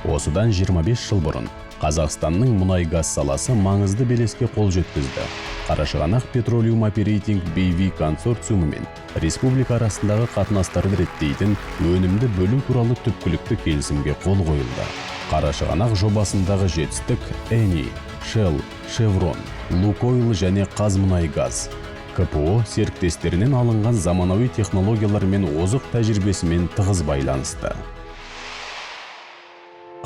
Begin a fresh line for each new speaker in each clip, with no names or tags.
Осыдан 25 жыл бұрын Қазақстанның мұнай-газ саласы маңызды белеске қол жеткізді. Қарашығанақ Petroleum Operating BV консорциумы мен республика арасындағы қатынастарды реттейтін өнімді бөлу туралы түпкілікті келісімге қол қойылды. Қарашығанақ жобасындағы жетістік Eni, Shell, Chevron, Lukoil және Қазмұнайгаз КПО серіктестерінен алынған заманауи технологиялар мен озық тәжірибесімен тығыз байланысты.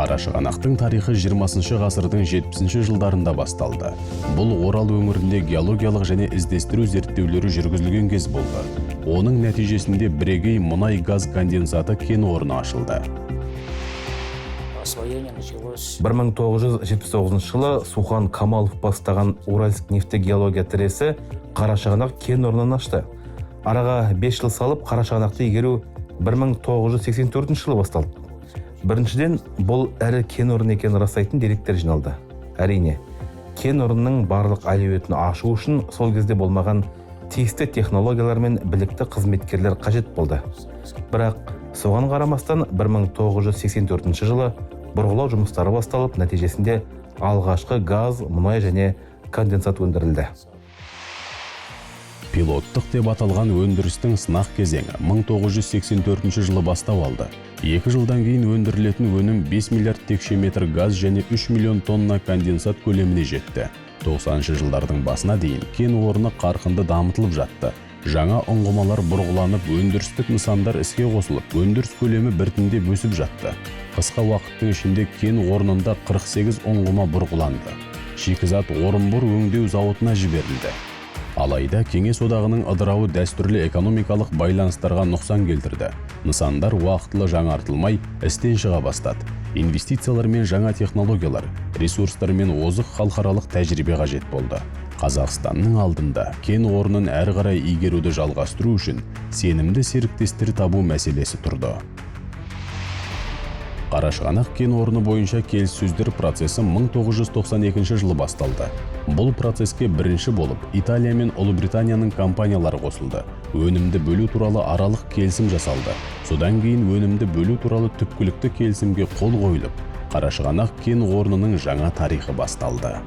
Қарашығанақтың тарихы 20 ғасырдың 70 жылдарында басталды. Бұл Орал өңірінде геологиялық және іздестіру зерттеулері жүргізілген кез болды. Оның нәтижесінде бірегей мұнай газ конденсаты кен орны ашылды.
Освоение началось
1979 жылы Сухан Камалов бастаған Уральск нефтегеология тресі Қарашығанақ кен орнын ашты. Араға 5 жыл салып, Қарашығанақты игеру 1984 жылы басталды. Біріншіден, бұл ірі кен орны екенін растайтын деректер жиналды. Әрине, кен орнының барлық әлеуетін ашу үшін сол кезде болмаған тиісті технологиялар мен білікті қызметкерлер қажет болды. Бірақ соған қарамастан 1984 жылы бұрғылау жұмыстары басталып, нәтижесінде алғашқы газ, мұнай және конденсат өндірілді.
Пилоттық деп аталған өндірістің сынақ кезеңі 1984 жылы бастау алды. 2 жылдан кейін өндірілетін өнім 5 миллиард текше метр газ және 3 миллион тонна конденсат көлеміне жетті. 90 жылдардың басына дейін кен орны қарқынды дамытылып жатты. Жаңа ұңғымалар бұрғыланып, өндірістік нысандар іске қосылып, өндіріс көлемі біртіндеп өсіп жатты. Қысқа уақыттың ішінде кен орнында 48 ұңғыма бұрғыланды. Шикізат Орынбор өңдеу зауытына жіберілді. Алайда Кеңес Одағының ыдырауы дәстүрлі экономикалық байланыстарға нұқсан келтірді. Нысандар уақытылы жаңартылмай, істен шыға бастады. Инвестициялар мен жаңа технологиялар, ресурстар мен озық халықаралық тәжірибе қажет болды. Қазақстанның алдында кен орнын әрі қарай игеруді жалғастыру үшін сенімді серіктестер табу мәселесі тұрды. Қарашығанақ кен орны бойынша келіссөздер процесі 1992 жылы басталды. Бұл процеске бірінші болып Италия мен Ұлыбританияның компаниялары қосылды. Өнімді бөлу туралы аралық келісім жасалды. Содан кейін өнімді бөлу туралы түпкілікті келісімге қол қойылып, Қарашығанақ кен орнының жаңа тарихы басталды.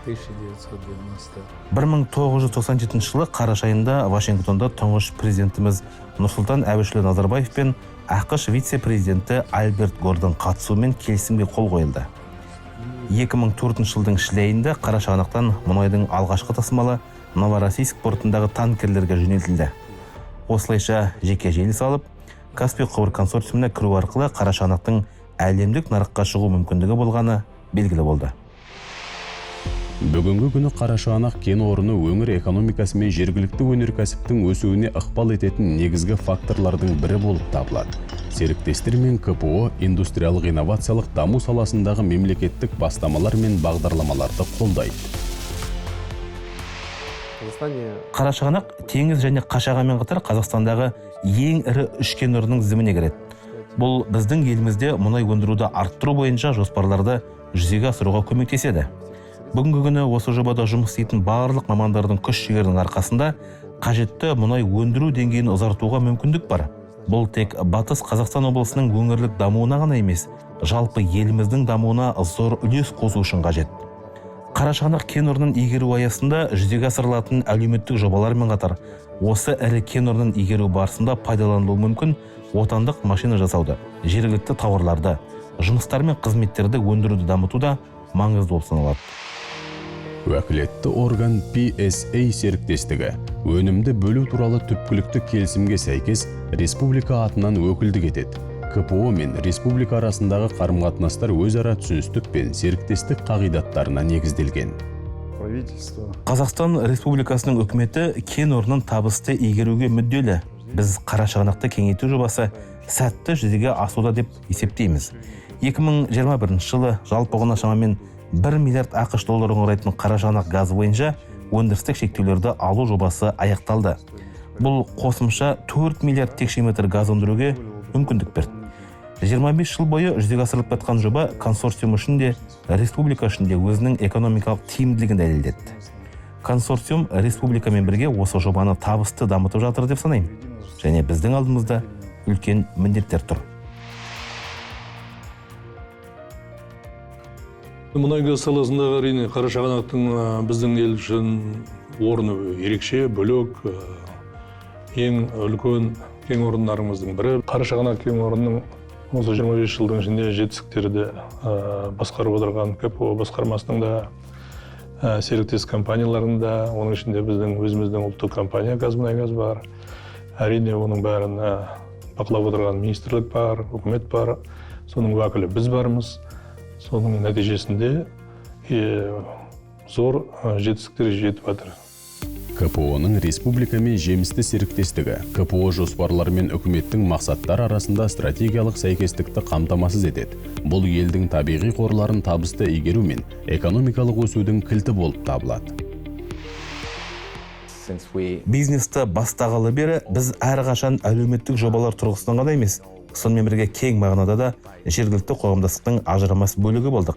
1990
1997 жылы қараша айында Вашингтонда тұңғыш президентіміз Нұрсұлтан Әбішұлы Назарбаев пен АҚШ вице-президенті Альберт Гордың қатысуымен келісімге қол қойылды. 2004 жылдың шілде айында Қарашығанақтан мұнайдың алғашқы тасымалы Новороссийск портындағы танкерлерге жөнелтілді. Осылайша жеке желі салып, Каспий құбыр консорциумына кіру арқылы Қарашығанақтың әлемдік нарыққа шығу мүмкіндігі болғаны белгілі болды.
Бүгінгі күні Қарашығанақ кен орны өңір экономикасы мен жергілікті өнеркәсіптің өсуіне ықпал ететін негізгі факторлардың бірі болып табылады. Серіктестер мен КПО индустриялық инновациялық даму саласындағы мемлекеттік бастамалар мен бағдарламаларды қолдайды.
Казахстане
Қарашығанақ Теңіз және Қашағанмен қатар Қазақстандағы ең ірі үш кен орнының тізіміне кіреді. Бұл біздің елімізде мұнай өндіруді арттыру бойынша жоспарларды жүзеге асыруға көмектеседі. Бүгінгі күні осы жобада жұмыс істейтін барлық мамандардың күш жігерінің арқасында қажетті мұнай өндіру деңгейін ұзартуға мүмкіндік бар. Бұл тек Батыс Қазақстан облысының өңірлік дамуына ғана емес, жалпы еліміздің дамуына зор үлес қосу үшін қажет. Қарашығанақ кен орнын игеру аясында жүзеге асырылатын әлеуметтік жобалармен қатар осы ірі кен орнын игеру барысында пайдаланылуы мүмкін отандық машина жасауды, жергілікті тауарларды, жұмыстар мен қызметтерді өндіруді дамыту да маңызды болып саналады.
Уәкілетті орган PSA серіктестігі өнімді бөлу туралы түпкілікті келісімге сәйкес республика атынан өкілдік етеді. КПО мен республика арасындағы қарым-қатынастар өзара түсіністік пен серіктестік қағидаттарына негізделген.
Правительство
Қазақстан Республикасының үкіметі кен орнын табысты игеруге мүдделі. Біз Қарашығанақты кеңейту жобасы сәтті жүзеге асуда деп есептейміз. 2021 жылы жалпы құны шамамен 1 миллиард АҚШ долларын құрайтын Қарашығанақ газы бойынша өндірістік шектеулерді алу жобасы аяқталды. Бұл қосымша 4 миллиард текше метр газ өндіруге мүмкіндік берді. 25 жыл бойы жүзеге асырылып жатқан жоба консорциум үшін де, республика үшін де өзінің экономикалық тиімділігін дәлелдеді. Консорциум республикамен бірге осы жобаны табысты дамытып жатыр деп санаймын және біздің алдымызда үлкен міндеттер тұр.
Мұнай-газ саласындағы, әрине, Қарашығанақтың біздің ел үшін орны ерекше, бөлек, ең үлкен кен орындарымыздың бірі. Қарашығанақ кен орнының осы 25 жылдың ішінде жетістіктерді басқарып отырған КПО басқармасының да, серіктес компанияларының да, оның ішінде біздің өзіміздің ұлттық компания «ҚазМұнайГаз» бар. Әрине, оның бәрін бақылап отырған министрлік бар, үкімет бар, соның уәкілі біз бармыз. Соның нәтижесінде зор жетістіктер жетіп жатыр.
КПО-ның республикамен жемісті серіктестігі КПО жоспарлары мен үкіметтің мақсаттары арасында стратегиялық сәйкестікті қамтамасыз етеді. Бұл елдің табиғи қорларын табысты игеру мен экономикалық өсудің кілті болып табылады.
Бизнесті бастағалы бері біз әрқашан әлеуметтік жобалар тұрғысынан ғана емес, сонымен бірге кең мағынада да жергілікті қоғамдастықтың ажырамас бөлігі болдық.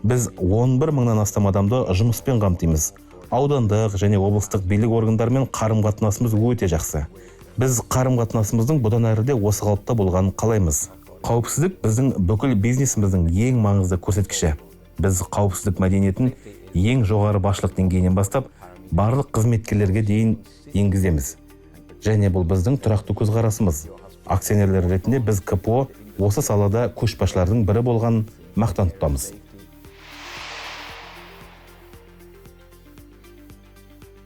Біз 11 мыңнан астам адамды жұмыспен қамтимыз. Аудандық және облыстық билік органдарымен қарым-қатынасымыз өте жақсы. Біз қарым-қатынасымыздың бұдан әрі де осы қалыпта болғанын қалаймыз. Қауіпсіздік біздің бүкіл бизнесіміздің ең маңызды көрсеткіші. Біз қауіпсіздік мәдениетін ең жоғары басшылық деңгейінен бастап барлық қызметкерлерге дейін енгіземіз. Және бұл біздің тұрақты көзқарасымыз. Акционерлер ретінде біз КПО осы салада көшбасшылардың бірі болғанын мақтан тұтамыз.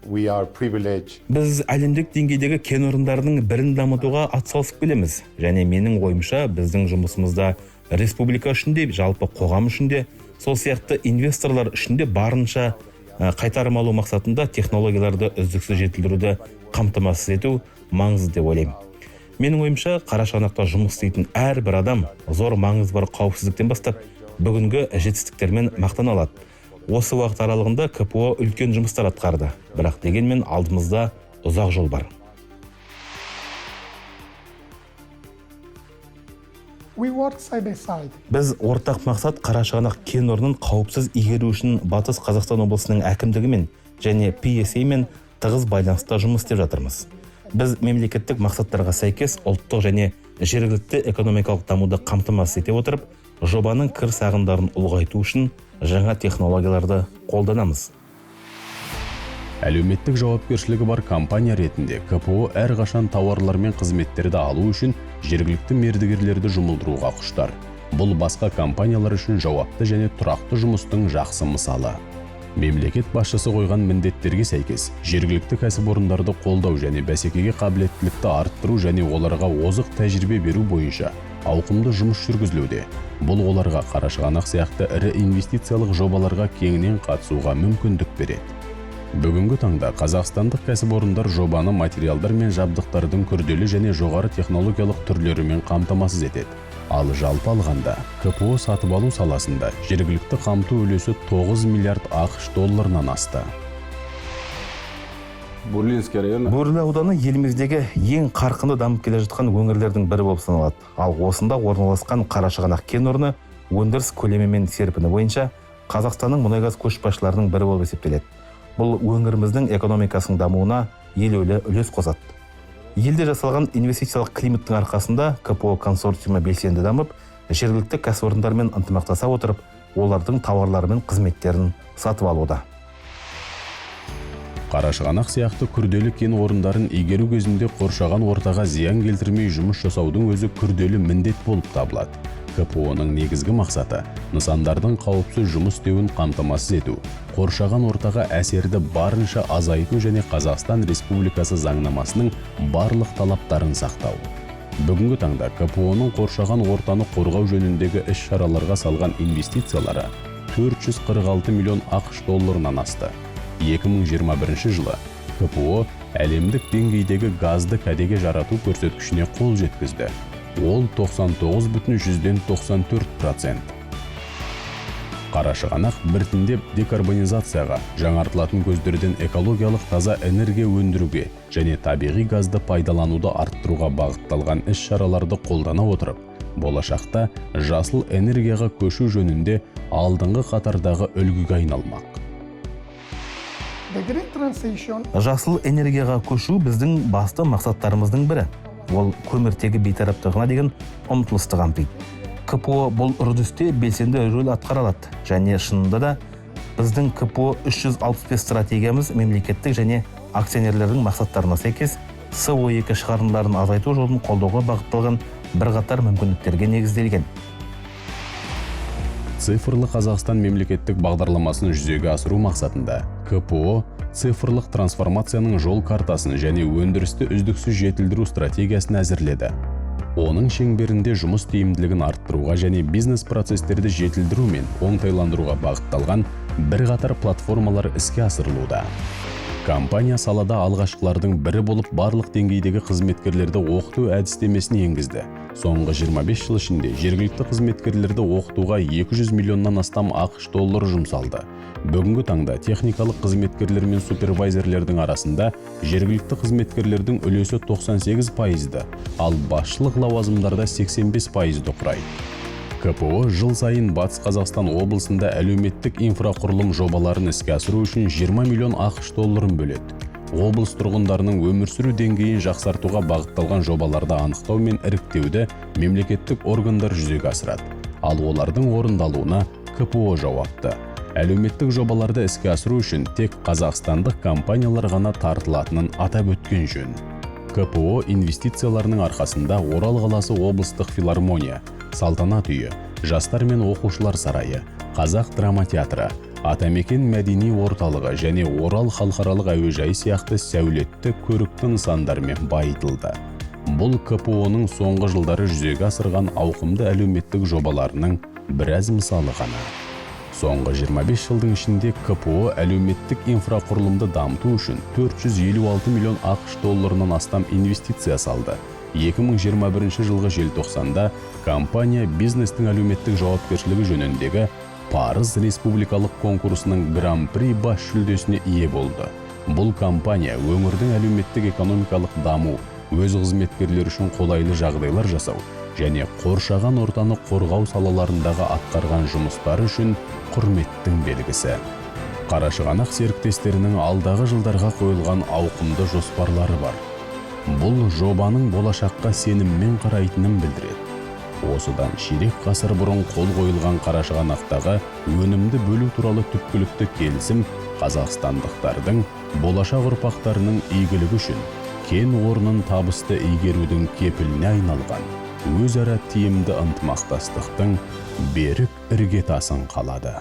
Біз әлемдік деңгейдегі кен орындарының бірін дамытуға атсалысып келеміз. Және менің ойымша, біздің жұмысымызда республика үшін де, жалпы қоғам үшін де, сол сияқты инвесторлар үшін де барынша қайтарым алу мақсатында технологияларды үздіксіз жетілдіруді қамтамасыз ету маңызды деп ойлаймын. Менің ойымша, Қарашығанақта жұмыс істейтін әрбір адам зор маңызы бар қауіпсіздіктен бастап бүгінгі жетістіктермен мақтана алады. Осы уақыт аралығында КПО үлкен жұмыстар атқарды, бірақ дегенмен алдымызда ұзақ жол бар. Біз ортақ мақсат Қарашығанақ кен орнын қауіпсіз игеру үшін Батыс Қазақстан облысының әкімдігімен және PSA мен тығыз байланыста жұмыс істеп жатырмыз. Біз мемлекеттік мақсаттарға сәйкес ұлттық және жергілікті экономикалық дамуды қамтамасыз ете отырып, жобаның кіріс ағындарын ұлғайту үшін жаңа технологияларды қолданамыз.
Әлеуметтік жауапкершілігі бар компания ретінде КПО әрқашан тауарлар мен қызметтерді алу үшін жергілікті мердігерлерді жұмылдыруға құштар. Бұл басқа компаниялар үшін жауапты және тұрақты жұмыстың жақсы мысалы. Мемлекет басшысы қойған міндеттерге сәйкес, жергілікті кәсіпорындарды қолдау және бәсекеге қабілеттілікті арттыру және оларға озық тәжірибе беру бойынша ауқымды жұмыс жүргізілуде. Бұл оларға Қарашығанақ сияқты ірі инвестициялық жобаларға кеңінен қатысуға мүмкіндік береді. Бүгінгі таңда қазақстандық кәсіпорындар жобаны материалдар мен жабдықтардың күрделі және жоғары технологиялық түрлерімен қамтамасыз етеді. Ал жалпы алғанда, КПО сатып алу саласында жергілікті қамту үлесі 9 миллиард ақш долларынан асты.
Бурлинский район.
Бөрлі ауданы еліміздегі ең қарқынды дамып келе жатқан өңірлердің бірі болып саналады. Ал осында орналасқан Қарашығанақ кен орны өндіріс көлемі мен серпіні бойынша Қазақстанның мұнай-газ көшбасшыларының бірі болып есептеледі. Бұл өңіріміздің экономикасының дамуына елеулі үлес қосады. Елде жасалған инвестициялық климаттың арқасында КПО консорциумы белсенді дамып, жергілікті кәсіпорындармен ынтымақтаса отырып, олардың тауарлары мен қызметтерін сатып алуда.
Қарашығанақ сияқты күрделі кен орындарын игеру кезінде қоршаған ортаға зиян келтірмей жұмыс жасаудың өзі күрделі міндет болып табылады. КПО-ның негізгі мақсаты нысандардың қауіпсіз жұмыс істеуін қамтамасыз ету, қоршаған ортаға әсерді барынша азайту және Қазақстан Республикасы заңнамасының барлық талаптарын сақтау. Бүгінгі таңда КПО-ның қоршаған ортаны қорғау жөніндегі іс-шараларға салған инвестициялары 446 миллион ақш долларынан асты. 2021 жылы КПО әлемдік деңгейдегі газды кәдеге жарату көрсеткішіне қол жеткізді. Ол 99,94%. Қарашығанақ біртіндеп декарбонизацияға, жаңартылатын көздерден экологиялық таза энергия өндіруге және табиғи газды пайдалануды арттыруға бағытталған іс-шараларды қолдана отырып, болашақта жасыл энергияға көшу жөнінде алдыңғы қатардағы үлгіге айналмақ.
Жасыл энергияға көшу біздің басты мақсаттарымыздың бірі. Ол көміртегі бейтараптығына деген ұмтылысты қамтиды. КПО бұл үрдісте белсенді рөл атқара алады. Және шынында да біздің КПО 365 стратегиямыз мемлекеттік және акционерлердің мақсаттарына сәйкес СО2 шығарындыларын азайту жолын қолдауға бағытталған бірқатар мүмкіндіктерге негізделген.
Цифрлы Қазақстан мемлекеттік бағдарламасын жүзеге асыру мақсатында КПО цифрлық трансформацияның жол картасын және өндірісті үздіксіз жетілдіру стратегиясын әзірледі. Оның шеңберінде жұмыс тиімділігін арттыруға және бизнес процестерді жетілдіру мен оңтайландыруға бағытталған бірқатар платформалар іске асырылуда. Компания салада алғашқылардың бірі болып барлық деңгейдегі қызметкерлерді оқыту әдістемесін енгізді. Соңғы 25 жыл ішінде жергілікті қызметкерлерді оқытуға 200 миллионнан астам ақш доллары жұмсалды. Бүгінгі таңда техникалық қызметкерлер мен супервайзерлердің арасында жергілікті қызметкерлердің үлесі 98%-ды, ал басшылық лауазымдарда 85%-ды құрайды. КПО жыл сайын Батыс Қазақстан облысында әлеуметтік инфрақұрылым жобаларын іске асыру үшін 20 миллион ақш долларын бөледі. Облыс тұрғындарының өмір сүру деңгейін жақсартуға бағытталған жобаларды анықтау мен іріктеуді мемлекеттік органдар жүзеге асырады. Ал олардың орындалуына КПО жауапты. Әлеуметтік жобаларды іске асыру үшін тек қазақстандық компаниялар ғана тартылатынын атап өткен жөн. КПО инвестицияларының арқасында Орал қаласы облыстық филармония, Салтанат үйі, Жастар мен оқушылар сарайы, Қазақ драма театры, Атамекен мәдени орталығы және Орал халықаралық әуежайы сияқты сәулетті көрікті нысандармен байытылды. Бұл КПО-ның соңғы жылдары жүзеге асырған ауқымды әлеуметтік жобаларының біраз мысалы ғана. Соңғы 25 жылдың ішінде КПО әлеуметтік инфрақұрылымды дамыту үшін 456 миллион ақш долларынан астам инвестиция салды. 2021 жылғы желтоқсанда компания бизнестің әлеуметтік жауапкершілігі жөніндегі Парыз республикалық конкурсының Гран-при бас жүлдесіне ие болды. Бұл компания өңірдің әлеуметтік экономикалық даму, өз қызметкерлері үшін қолайлы жағдайлар жасау және қоршаған ортаны қорғау салаларындағы атқарған жұмыстары үшін құрметтің белгісі. Қарашығанақ серіктестерінің алдағы жылдарға қойылған ауқымды жоспарлары бар. Бұл жобаның болашаққа сеніммен қарайтынын білдіреді. Осыдан ширек ғасыр бұрын қол қойылған Қарашығанақтағы өнімді бөлу туралы түпкілікті келісім қазақстандықтардың болашақ ұрпақтарының игілігі үшін кен орнын табысты игерудің кепіліне айналған өзара тиімді ынтымақтастықтың берік іргетасын қалады.